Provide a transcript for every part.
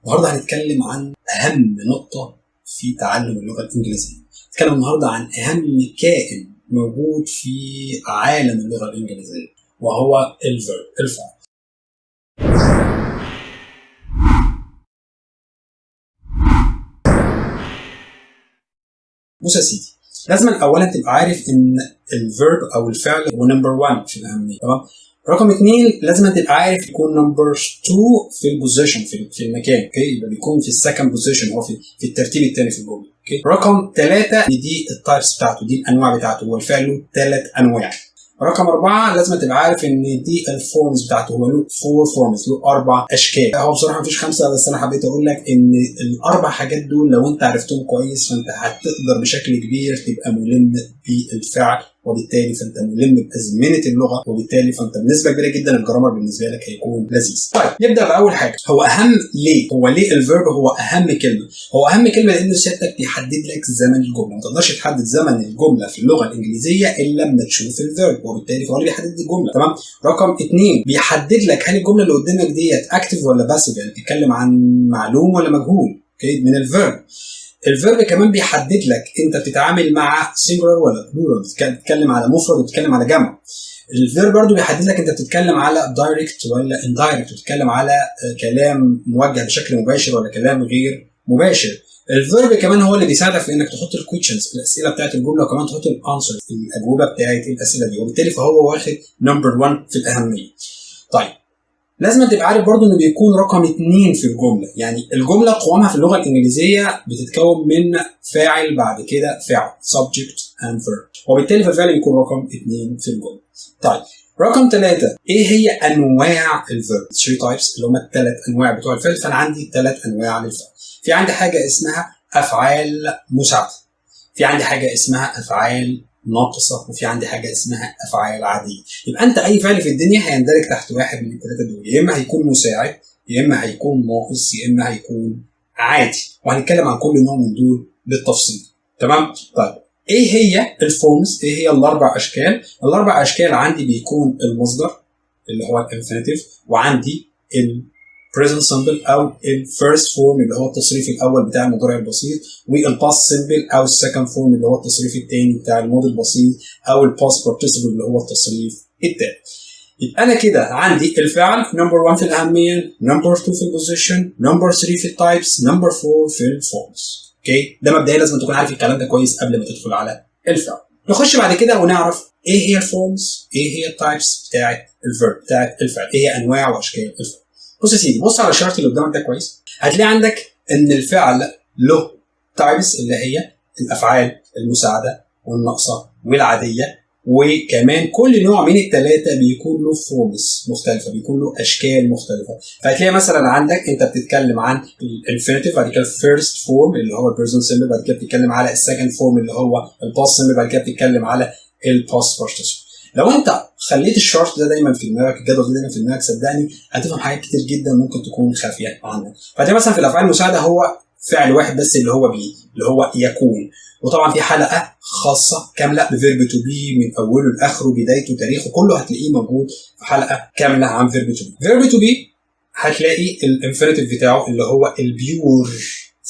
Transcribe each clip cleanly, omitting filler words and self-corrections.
النهارده هنتكلم عن اهم نقطة في تعلم اللغة الانجليزية. هنتكلم النهارده عن اهم كائن موجود في عالم اللغة الانجليزية، وهو ال verb، الفعل. بص يا سيدي، لازم اولا تبقى عارف ان ال verb او الفعل هو number 1 في الاهمية، تمام؟ رقم 2 لازم تبقى عارف يكون number 2 في ال position، في المكان، okay؟ يبقى بيكون في ال second position، هو في الترتيب الثاني في الجملة، okay؟ رقم 3 دي ال types بتاعته، دي الانواع بتاعته، هو الفعل له 3 انواع. رقم 4 لازم تبقى عارف ان دي ال forms بتاعته، هو له 4 forms، له 4 اشكال. هو بصراحة مفيش 5، بس انا حبيت اقول لك ان الاربع حاجات دول لو انت عرفتهم كويس فانت هتقدر بشكل كبير تبقى ملم بالفعل، وبالتالي فانت ملم بازمنه اللغة، وبالتالي فانت بنسبة كبيرة جدا ال grammar بالنسبة لك هيكون لذيذ. طيب نبدا باول حاجة، هو اهم ليه؟ هو ليه ال verb هو اهم كلمة؟ هو اهم كلمة لانه سيادتك بيحدد لك زمن الجملة، ما تقدرش تحدد زمن الجملة في اللغة الانجليزية الا لما تشوف ال verb، وبالتالي فهو اللي بيحدد الجملة، تمام؟ رقم 2 بيحدد لك هل الجملة اللي قدامك ديت active ولا passive، يعني بتتكلم عن معلوم ولا مجهول، okay؟ من ال verb. ال verb كمان بيحدد لك انت بتتعامل مع singular ولا plural، بتتكلم على مفرد وبتتكلم على جمع. ال verb برضو بيحدد لك انت بتتكلم على direct ولا indirect، بتتكلم على كلام موجه بشكل مباشر ولا كلام غير مباشر. ال verb كمان هو اللي بيساعدك في انك تحط ال questions، الاسئلة بتاعت الجملة، وكمان تحط ال answers، الاجوبة بتاعت الاسئلة دي، وبالتالي فهو واخد number 1 في الاهمية. طيب لازم تبقى عارف برضو انه بيكون رقم 2 في الجملة، يعني الجملة قوامها في اللغة الانجليزية بتتكون من فاعل بعد كده فعل، subject and verb، وبالتالي فالفعل بيكون رقم 2 في الجملة. طيب رقم 3، ايه هي انواع ال verb؟ 3 types اللي هم الثلاث انواع بتوع الفعل. فانا عندي 3 انواع للفعل. في عندي حاجة اسمها افعال مساعدة، في عندي حاجة اسمها افعال ناقصه، وفي عندي حاجة اسمها افعال عادية. يبقى انت اي فعل في الدنيا هيندرج تحت واحد من الثلاثة دول، يا اما هيكون مساعد، يا اما هيكون ناقص، يا اما هيكون عادي، وهنتكلم عن كل نوع من دول بالتفصيل، تمام؟ طيب ايه هي ال forms؟ ايه هي الاربع اشكال؟ الاربع اشكال عندي بيكون المصدر اللي هو ال infinitive، وعندي ال present simple او ال first form اللي هو التصريف الاول بتاع المضارع البسيط، وال past simple او ال second form اللي هو التصريف الثاني بتاع الماضي البسيط، او ال past participle اللي هو التصريف الثالث. يبقى انا كده عندي الفعل number 1 في الاهمية، number 2 في ال position، number 3 في ال types، number 4 في ال forms. okay؟ ده مبدئيا لازم تكون عارف الكلام ده كويس قبل ما تدخل على الفعل. نخش بعد كده ونعرف ايه هي ال forms، ايه هي ال types بتاعت ال verb، بتاعت الفعل، ايه هي انواع واشكال الفعل. بص يا سيدي، بص على ال chart اللي قدامك ده كويس، هتلاقي عندك ان الفعل له types اللي هي الافعال المساعدة والناقصه والعاديه، وكمان كل نوع من الثلاثة بيكون له forms مختلفة، بيكون له اشكال مختلفة. فهتلاقي مثلا عندك انت بتتكلم عن ال infinitive، بعد كده ال first form اللي هو ال present simple، بعد كده بتتكلم على ال second form اللي هو ال past simple، بعد كده بتتكلم على ال past participle. لو انت خليت ال chart ده دايما في دماغك، الجدول ده دايما في دماغك، صدقني هتفهم حاجات كتير جدا ممكن تكون خافية عنك. فهتلاقي مثلا في الافعال المساعدة هو فعل واحد بس اللي هو be، اللي هو يكون، وطبعا في حلقة خاصة كاملة ب verb to be من اوله لاخره، بدايته تاريخه كله هتلاقيه موجود في حلقة كاملة عن verb to be. verb to be هتلاقي ال infinitive بتاعه اللي هو ال pure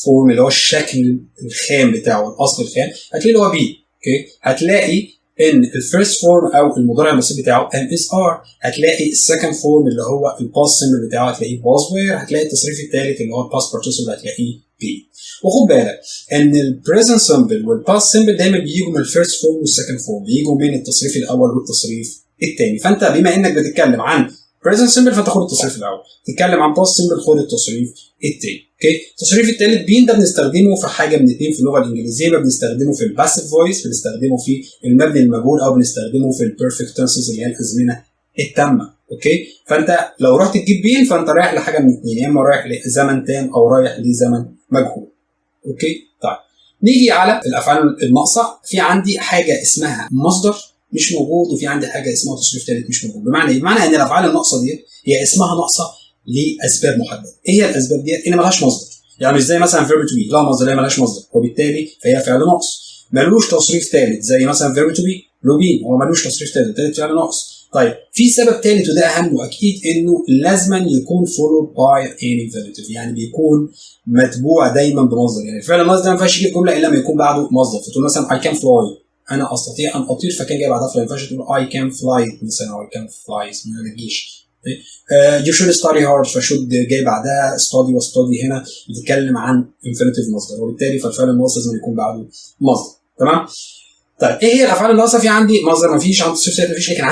form، اللي هو الشكل الخام بتاعه، الاصل الخام، هتلاقيه اللي هو be، okay؟ هتلاقي ان ال first form او المضارع البسيط بتاعه am is are، هتلاقي ال second form اللي هو ال past simple بتاعه هتلاقيه was were، هتلاقي التصريف الثالث اللي هو ال past participle هتلاقيه been. وخد بالك ان ال present simple وال past simple دايما بيجوا من ال first form وال second form، بيجوا من التصريف الاول والتصريف الثاني. فانت بما انك بتتكلم عن present simple فانت خد التصريف الاول، تتكلم عن past simple خد التصريف الثاني، okay؟ التصريف الثالث been ده بنستخدمه في حاجة من اثنين في اللغة الانجليزية، بنستخدمه في ال passive voice، بنستخدمه في المبني المجهول، او بنستخدمه في ال perfect tenses اللي هي الازمنة التامة، okay؟ فانت لو رحت تجيب been فانت رايح لحاجة من اثنين، يا اما رايح لزمن تام او رايح لزمن مجهول، okay؟ طيب نيجي على الافعال الناقصة. في عندي حاجة اسمها مصدر مش موجود، وفي عندي حاجة اسمها تصريف ثالث مش موجود. بمعنى ايه؟ بمعنى ان الافعال الناقصة دي هي اسمها ناقصه لاسباب محددة. ايه هي الاسباب ديت؟ ان ملهاش مصدر، يعني مش زي مثلا verb to be لا مصدر، هي ملهاش مصدر، وبالتالي فهي فعل ناقص. ملوش تصريف ثالث زي مثلا verb to be له been، هو ملوش تصريف ثالث، ثالث فعل ناقص. طيب، في سبب ثالث وده اهم واكيد، انه لازما يكون followed by an infinitive، يعني بيكون متبوع دايما بمصدر. يعني الفعل الناقص ده ما ينفعش يجي في جملة الا لما يكون بعده مصدر. فتقول مثلا I can fly، انا استطيع ان اطير، ف can جاي بعدها fly. ما ينفعش تقول I can fly مثلا او I can flies، ما تجيش. You should study hard، ف should جاي بعدها study، و study هنا بتتكلم عن infinitive مصدر، وبالتالي فالفعل الناقص لازم يكون بعده مصدر، تمام؟ طيب، ايه هي الافعال الناقصه؟ في عندي مصدر ما فيش، عندي تصريف ثالث ما فيش، لكن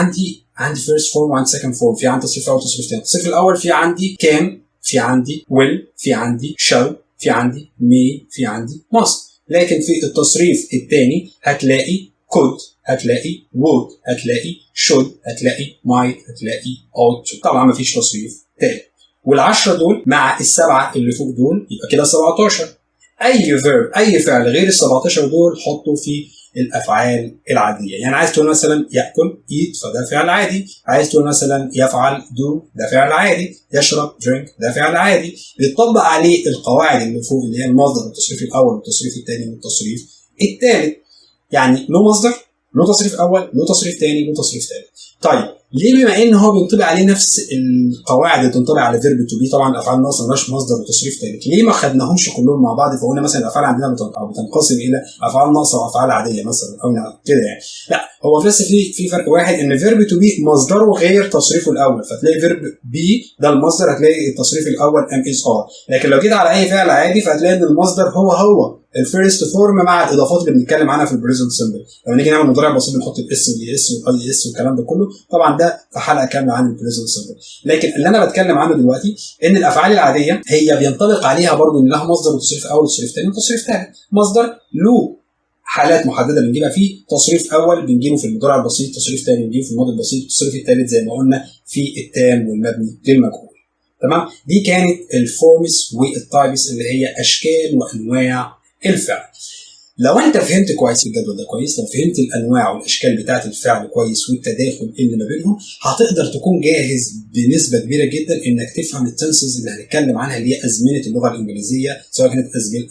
عندي first form وعندي second form، في عندي تصريف اول وتصريف ثاني. التصريف الاول في عندي can، في عندي will، في عندي shall، في عندي may، في عندي must. لكن في التصريف الثاني هتلاقي could، هتلاقي would، هتلاقي should، هتلاقي might، هتلاقي ought to. طبعا مفيش تصريف تاني. والعشرة دول مع السبعة اللي فوق دول يبقى كده 17. اي verb، اي فعل غير ال 17 دول حطه في الافعال العاديه. يعني عايز تقول مثلا ياكل eat، فده فعل عادي. عايز تقول مثلا يفعل do، ده فعل عادي. يشرب drink، ده فعل عادي. بيطبق عليه القواعد اللي فوق، اللي هي المصدر والتصريف الاول والتصريف الثاني والتصريف الثالث. يعني له مصدر، له تصريف اول، له تصريف ثاني، له تصريف ثالث. طيب، ليه بما ان هو بينطبق عليه نفس القواعد اللي تنطبق على verb to be، طبعا الافعال الناقصة مالهاش مصدر وتصريف ثالث، ليه ما خدناهمش كلهم مع بعض؟ فقلنا مثلا الافعال عندنا بتنقسم الى افعال ناقصه وافعال عادية مثلا او كده يعني. لا، هو بس في فرق واحد، ان verb to be مصدره غير تصريفه الاول، فتلاقي verb be ده المصدر، هتلاقي التصريف الاول am is are. لكن لو جيت على اي فعل عادي فهتلاقي ان المصدر هو هو ال first form مع الاضافات اللي بنتكلم عنها في ال present simple. لما نيجي نعمل مضارع بسيط بنحط ال s وال es وال ies والكلام ده كله. طبعا ده في حلقة كاملة عن ال present simple. لكن اللي انا بتكلم عنه دلوقتي ان الافعال العادية هي بينطبق عليها برضو ان لها مصدر وتصريف اول وتصريف ثاني وتصريف ثالث. مصدر له حالات محددة بنجيبها فيه، تصريف اول بنجيبه في المضارع البسيط، تصريف ثاني بنجيبه في الماضي البسيط، التصريف الثالث زي ما قلنا في التام والمبني للمجهول. تمام، دي كانت ال forms وال types، اللي هي اشكال وانواع الفعل. لو انت فهمت كويس الجدول ده كويس، لو فهمت الانواع والاشكال بتاعه الفعل كويس والتداخل اللي ما بينهم، هتقدر تكون جاهز بنسبة كبيرة جدا انك تفهم ال tenses اللي هنتكلم عنها، اللي هي ازمنة اللغة الانجليزيه، سواء كانت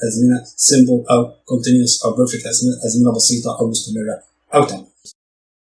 ازمنة simple او continuous او perfect، ازمنة بسيطة او مستمرة او تامه.